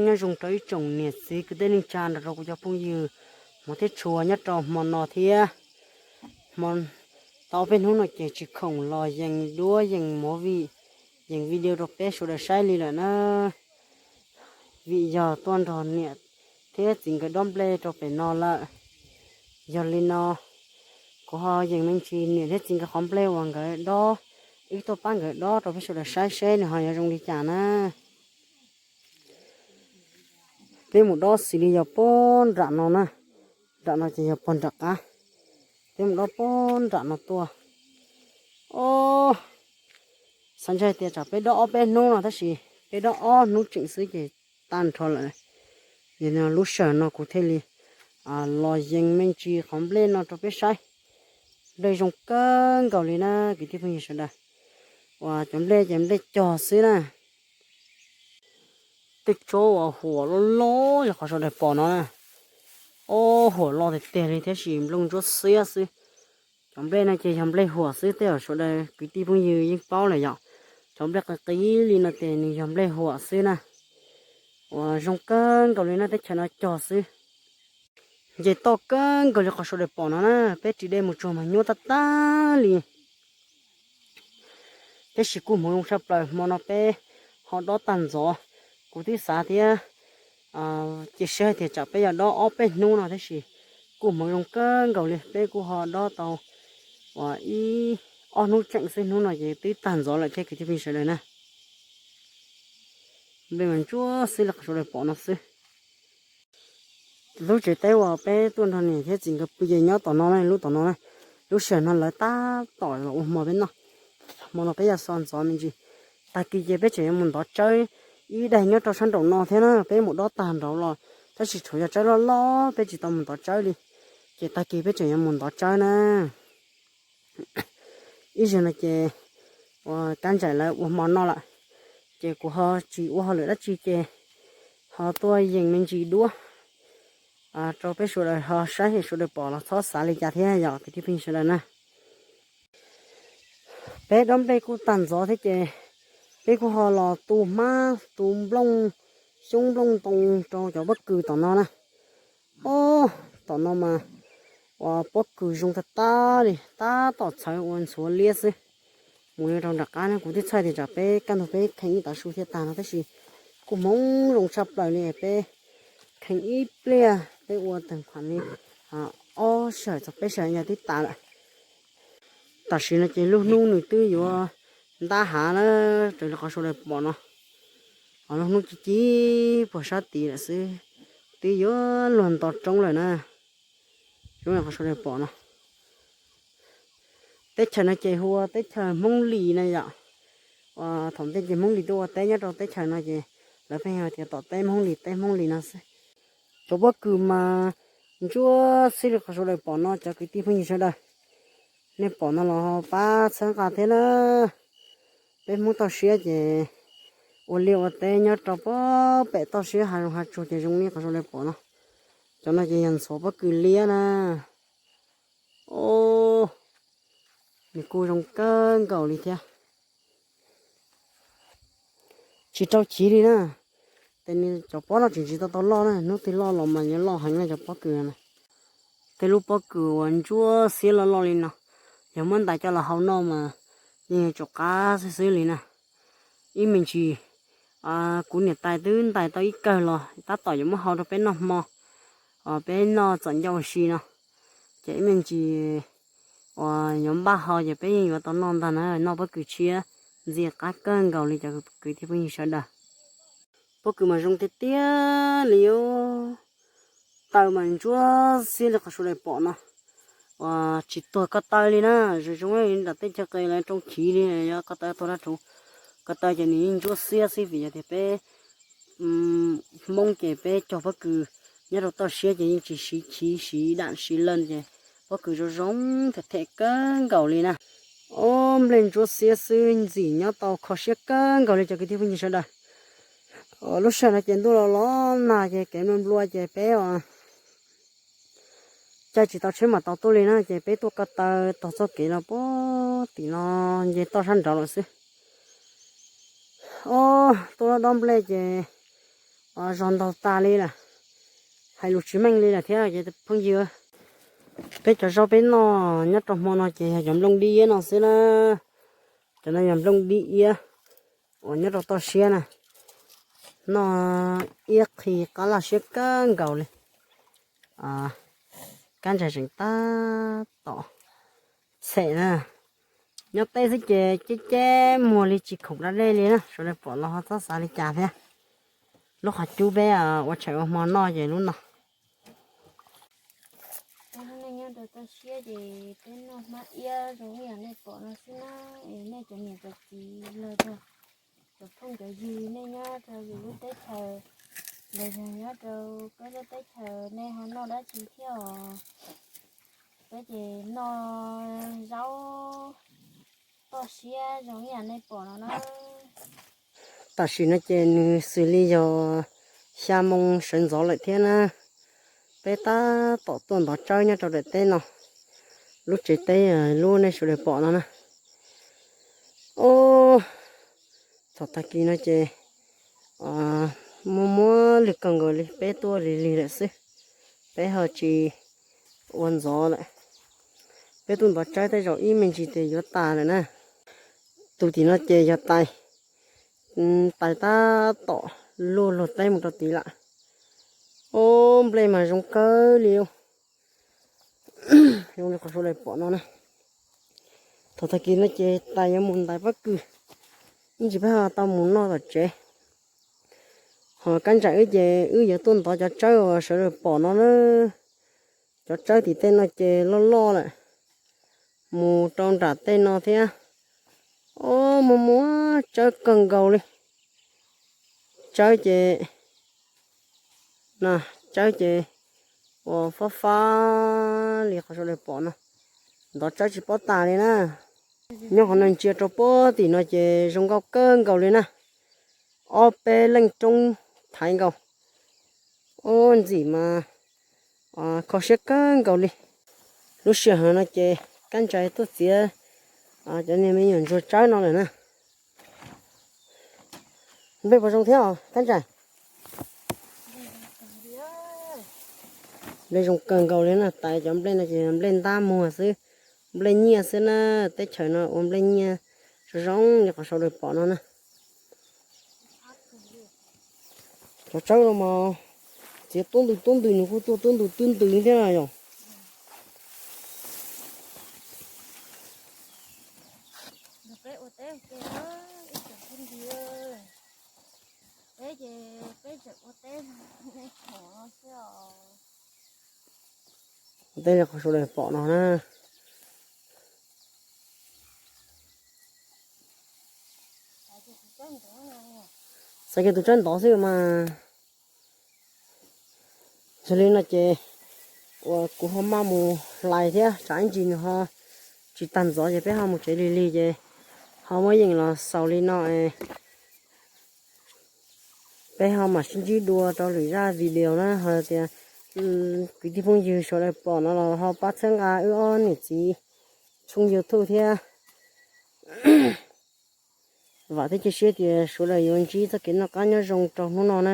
Nyob zoo rau ib tsoom niam txiv kwv tij neej tsa nrog rau kuv cov phooj ywg hmov thiab tshua nyob rau hmo no thiab. Hmo tau ob peb hnub no ces tsis khoom los yees duab yees movie, yees video rau peb sawv daws saib li lawm na, vim yog tuaj nrog niam thiab txiv nkawd dob nplej rau pem no lawm. Yog li no kuv ho yees me ntsis niam thiab txiv nkawd qhov nplej uas nkawd dob, wb tuaj pab nkawd dob rau peb sawv daws saib seb nws ho yuav zoo li cas na. Peb mus dob xws li yog pog nram no na, nram no ces yog pog nram qab, peb mus dob pog nram no tuaj. Os, xav ntshai tias tsam peb dob ob peb hnub no tab sis peb dob ob hnub tseem xwb ces tag nrho lawm. Yog li no lub sij hawm no kuv thiaj li los yees me ntsis qhov nplej no rau peb saib. Nplej zoo kawg nkaus li na kwv tij phooj ywg sawv daws. Uas cov nplej ces nplej cog xwb na. Tej tsob uas huam loj loj li qhov sawv daws pom no na. Ob, huam loj tiag tiag li thiab sis nplooj ntsuab xiab xwb. Cov nplej no ces yog nplej huam xwb, tej zaum sawv daws kwv tij phooj ywg yeej paub lawm yom. Cov nplej qis qis li no ces nws yog nplej huam xwb na. Uas zoo kawg nkaus li na, teb chaws no cog xwb. Nce toj kawg nkaus li qhov sawv daws pom no na, peb ris dej mus tsuag mas nyuaj tag tag li. Tab sis kuj hmoov zoo tshaj plaws hmo no peb ho dob tag ntxov. Kuv twb xav thiab cia siab hais tias tsam peb yuav dob ob peb hnub no tab sis kuj hmoov zoo kawg nkaus li, peb kuj ho dob tau uas ib ob hnub tseem xwb, hnub no ces twb tag ntxov lawm thiab kwv tij phooj ywg sawv daws na. Nplej mas ntsuab xwb li qhov sawv daws pom no xwb. Lub tsev teb uas peb tuaj nrog niam thiab txiv nkawd pw ces nyob tom no na, lub tom no na. Lub sij hawm no lawv tab tom los ua hmo peb noj. Hmo no peb yuav so ntxov me ntsis. Tag kis ces peb tseem yuav mus ntov tsawb ib daig nyob rau sab nraum no thiab na, peb mus dob tag nraud los tab sis tshuav yog tsawb loj loj peb tsis tau mus ntov tsawb li. Ces tag kis peb tseem yuav mus ntov tsawb na. Ib zaug no ces uas Kab Ntsaim lawv ua hmo noj lawm, ces kuv ho tsis ua hauj lwm dab tsi ces ho tuaj yees me ntsis duab rau peb sawv daws ho saib sawv daws pom los txhob xav li cas thiab yom kwv tij phooj ywg sawv daws na. Peb dob nplej kuj tag ntxov thiab ces peb kuj ho los tu hmab tu nplooj, xyoob nplooj ntoo rau cov pob kws tom no na. Ob, tom no mas uas pob kws zoo tag tag li, tab tom txhawv ua ntxhuav liab xwb. Mus rau nram qab no kuv twb txhais tias tsam peb kaj ntug peb kheej ib tav su thiaj tag no tab sis kuj hmoov zoo tshaj plaws li, peb kheej ib pliag peb ua tag nrho li ob sij hawm txog peb sij hawm yog twb tas lawm. Tam sim no ces lub hnub nws twb yuav ntab hav na, raws li qhov sawv daws pom no. Lub hnub ci ci puag sab tid lawm xwb, twb yuav luag nto roob lawm na. Zoo li qhov sawv daws pom no. Teb chaws no ces hu ua teb chaws Hmoob Lis na yom. Thaum ntej ces Hmoob Lis tuaj ua teb nyob rau teb chaws no ces lawv pheej hais tias tom teb Hmoob Lis, teb Hmoob Lis no xwb. Cov pob kws mas ntsuab xwb li qhov sawv daws pom no cov kwv tij phooj ywg sawv daws. Nej pom no los pab txhawb nqa thiab na. Peb Hmoob toj siab ces ua liaj ua teb nyob rau pem toj siab hav zoov hav tsuag ces zoo li qhov sawv daws pom no. Cov no ces yog ntxhuav pob kws liab na. Nws kuj zoo kawg nkaus li thiab. Tsis rau chiv li na. Ces nws cov pob no tseem tsis tau tau loj na, hnub twg loj los mas yuav loj heev na cov pob kws no na. Tej lub pob kws uas ntsuab xiab loj loj li no, yog muab ntais coj los hau noj mas yeej yuav tsum qab xwb xwb li na. Ib me ntsis kuv niam tais twb ntais tau ib kawg los tab tom yuav muab hau rau peb noj hmo, peb noj txom ncauj ua si no. Ces ib me ntsis uas yuav npaj ho ces peb yeej yuav tau noj ntag na, noj pob kws tshiab ntxiv qab kawg nkaus li cov kwv tij phooj ywg sawv daws. Pob kws mas zoo tiag tiag li os. Taw mas ntsuab xiab li qhov sawv daws pom no. Uas tsis tuag ko taw li na, zoo zoo li nram tej chaw qis lawv rau chiv li yog ko taw tuag dab rhuv. Ko taw ces nws yeej ntsuab xiab xwb vim yog tias peb Hmoob ces peb cog pob kws nyob rau toj siab ces yeej tsis siv chiv siv dam siv leej ces pob kws zoo zoo them them kawg nkaus li na. Ob, nplej ntsuab xiab xwb ntxim nyob tau kho siab kawg nkaus li cov kwv tij phooj ywg sawv daws. Lub sij hawm no ces ntuj los los nag ces kev nplua nplua ces peb caij tsis tau tsheb mam tau tuaj li na ces peb tuaj ko taw tog txoj kev los puag tim no nce toj sab nraud lawm xwb. Ob, tuaj dob nplej ces zog ntaug tas li lawm, hais lus tsis meej li lawm thiab ces phooj ywg. Peb cov zaub peb noj nyob rau hmo no ces yog cov nplooj dib iab no xwb na. Cov no yog nplooj dib iab uas nyob rau toj siab na. Noj iab qhi qab laj siab kawg nkaus li. Kab ntsais tseem tab tom txhem na. Nyob teb xwb ces ceb ceb muag li tsis khoom da dej li na, sawv daws pom los ho txhob xav li cas thiab. Lub qhov cub peb ua tshais ua hmo noj ces lub no. Nej nyob rau toj siab ces peb noj hmab iab zoo ib yam nej pom no xwb na. Es nej cov niam cov txiv los yog cov phooj cov ywg nej nyob rau yus lub teb chaws los yog nyob rau peb lub teb chaws nej ho noj dab tsi thiab os? Peb ces noj zaub toj siab zoo ib yam nej pom no na. Tam sim no ces nws xws li yog xya moo sawv ntxov lawm thiab na. Peb tab tom tuaj ntov tsawb nyob rau daim teb no, lub tsev teb lub nej sawv daws pom no na. Ob, thaum tag kis no ces muaj muaj lwg kawg nkaus li, peb tuaj lig lig lawm xwb, peb ho tsis ua ntxov lawm. Peb tuaj ntov tsawb tej zaum ib me ntsis ces yuav tas lawm na. Tus tim no ces yog tais, tais tab tom luaj luag teb mus rau tid lawm. Ob, nplej mas zoo kawg li, zoo li qhov sawv daws pom no na. Thaum tag kis no ces tais yuav mus ntais pob kws, ib ntsis peb ho tau mus noj tom tsev. Ho kab ntsais wb ces wb yuav tuaj ntov cov tsawb uas sawv daws pom no na. Cov tsawb tim tej no ces loj loj lawm, mus rau nram tej no thiab. Ob, muaj muaj tsawb kawg nkaus li. Tsawb ces, tsawb ces uas fab fab li qhov sawv daws pom no, ntov tsawb tsis paub tas li na. Nyob qhov no ntsia rau puag tim no ces zoo nkauj kawg nkaus li na. Ob peb leej roob thaiv nkaus. Ob, ntxim mas kho siab kawg nkaus li. Lub sij hawm no ces kab ntsais tuaj txiav cov niag me nyuam ntsuag tsawb no lawm na. Nplej puas zoo thiab os kab ntsais? Nplej zoo kawg nkaus li na, tais cov nplej no ces nplej ntab muag xwb, nplej nyiaj xwb na. Teb chaws no ua nplej nyiaj zoo zoo li qhov sawv daws pom no na. Cov tsawb no mas txiav tub ntws tub ntws nws kuj tuaj tub ntws tub ntws thiab na yom. Ua teb li qhov sawv daws pom no na. Xav kiag tus tsawb ntov xwb mas. Yog li no ces uas kuv ho maj mus hlais thiab, tsam ib ntsis nws ho tsis tag ntxov ces peb ho mus tsev lig lig ces ho muab yeej los xaus li no. Peb ho mam sib ntsib dua rau lwm zaj video na. Ho tias kwv tij phooj ywg sawv daws pom no los ho pab txhawb nqa wb ob niam txiv tshooj YouTube thiab. Vam thiab cia siab tias sawv daws yuav ntsib txoj kev noj qab nyob zoo rau hnub no na.